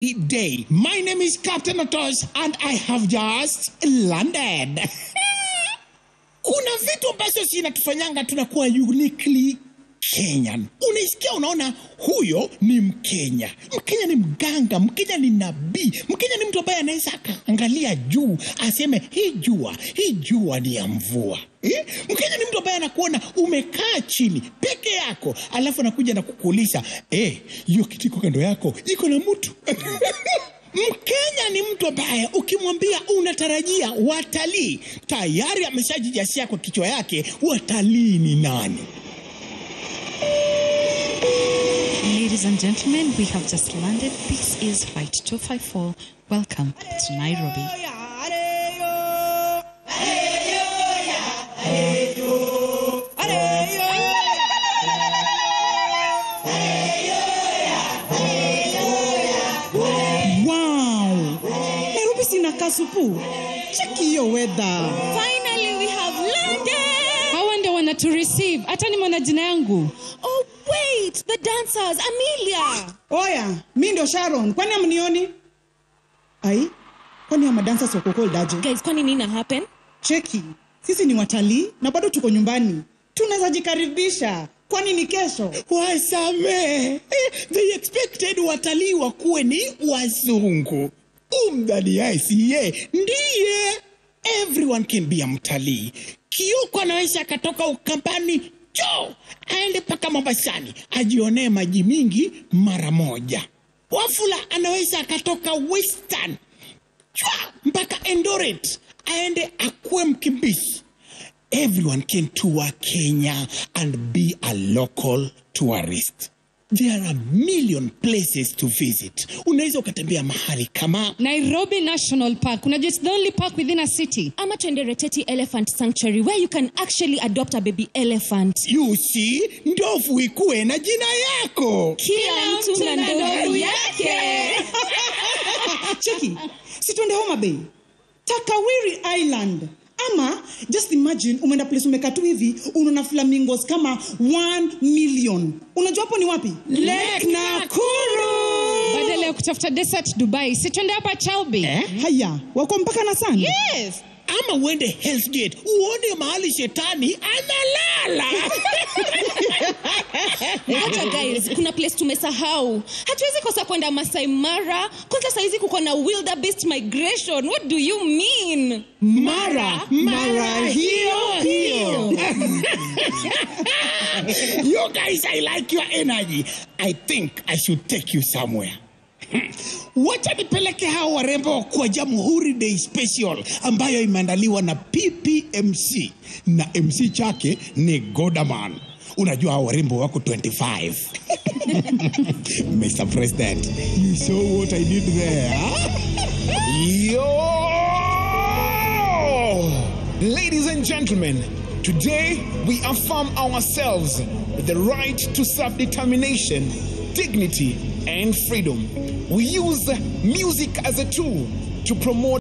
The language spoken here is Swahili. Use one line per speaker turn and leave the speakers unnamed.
Day. My name is Captain Otos and I have just landed. Kuna vitu ambazo zinatufanyanga tunakuwa uniquely Kenyan. Unaisikia, unaona huyo ni Mkenya. Mkenya ni mganga, Mkenya ni nabii, Mkenya ni mtu ambaye anaweza akaangalia juu aseme hii jua ni ya mvua. Eh? Mkenya ni mtu ambaye anakuona umekaa chini peke yako, alafu anakuja na kukuuliza, hiyo kiti iko kando yako iko na mtu? Mkenya ni mtu ambaye ukimwambia unatarajia watalii, tayari ameshajijasia kwa kichwa yake watalii ni nani.
Ladies and gentlemen, we have just landed. This is Flight 254. Welcome to Nairobi.
Wow! Nairobi sina kasupu. Check hiyo weather.
Finally we have landed.
Hawa ndio wana to receive. Hata nimeona jina yangu.
Oh wait, the dancers, Amelia.
Oya, mi ndio Sharon. Kwani amnioni? Ai, kwani ya madancers wako cold aje?
Guys, kwani nini happen?
Cheki, sisi ni watalii na bado tuko nyumbani. Tunaweza jikaribisha. Kwani ni kesho?
Wasamee. They expected watalii wakuwe ni wazungu. Umdhani siye ndiye. Everyone can be a mtalii. Kioko anaweza akatoka Ukambani cho aende paka Mombasani ajionee maji mingi mara moja. Wafula anaweza akatoka Western chwa mpaka Eldoret aende akuwe mkimbizi. Everyone can tour Kenya and be a local tourist. There are a million places to visit. Unaweza ukatembea mahali kama
Nairobi National Park. Unajua it's the only park within a city.
Ama twende Reteti Elephant Sanctuary where you can actually adopt a baby elephant.
You see, ndovu ikue na jina yako.
Kila mtu na ndovu yake.
Cheki, si twende Homa Bay. Takawiri Island. Ama, just imagine, umeenda place umekaa tu hivi, unaona flamingos kama 1 million. Unajua hapo ni wapi? Lake Nakuru.
Badala ya kutafuta desert Dubai, si twende hapa Chalbi.
Haya, wako mpaka na sand.
Yes.
Ama uende Hell's Gate, uone mahali shetani analala.
Hata guys, kuna place tumesahau. Hatuwezi kosa kwenda Masai Mara. Kwanza saizi kuko na wildebeest migration. What do you mean?
Mara hiyo hiyo. You guys, I like your energy. I think I should take you somewhere. Wacha nipeleke hao warembo kwa Jamhuri Day Special ambayo imeandaliwa na PPMC na MC chake ni Godaman. Unajua hao warembo wako 25. Mr. President, you saw what I did there. Huh?
Yo! Ladies and gentlemen, today we affirm ourselves with the right to self-determination, dignity, and freedom. We use music as a tool to promote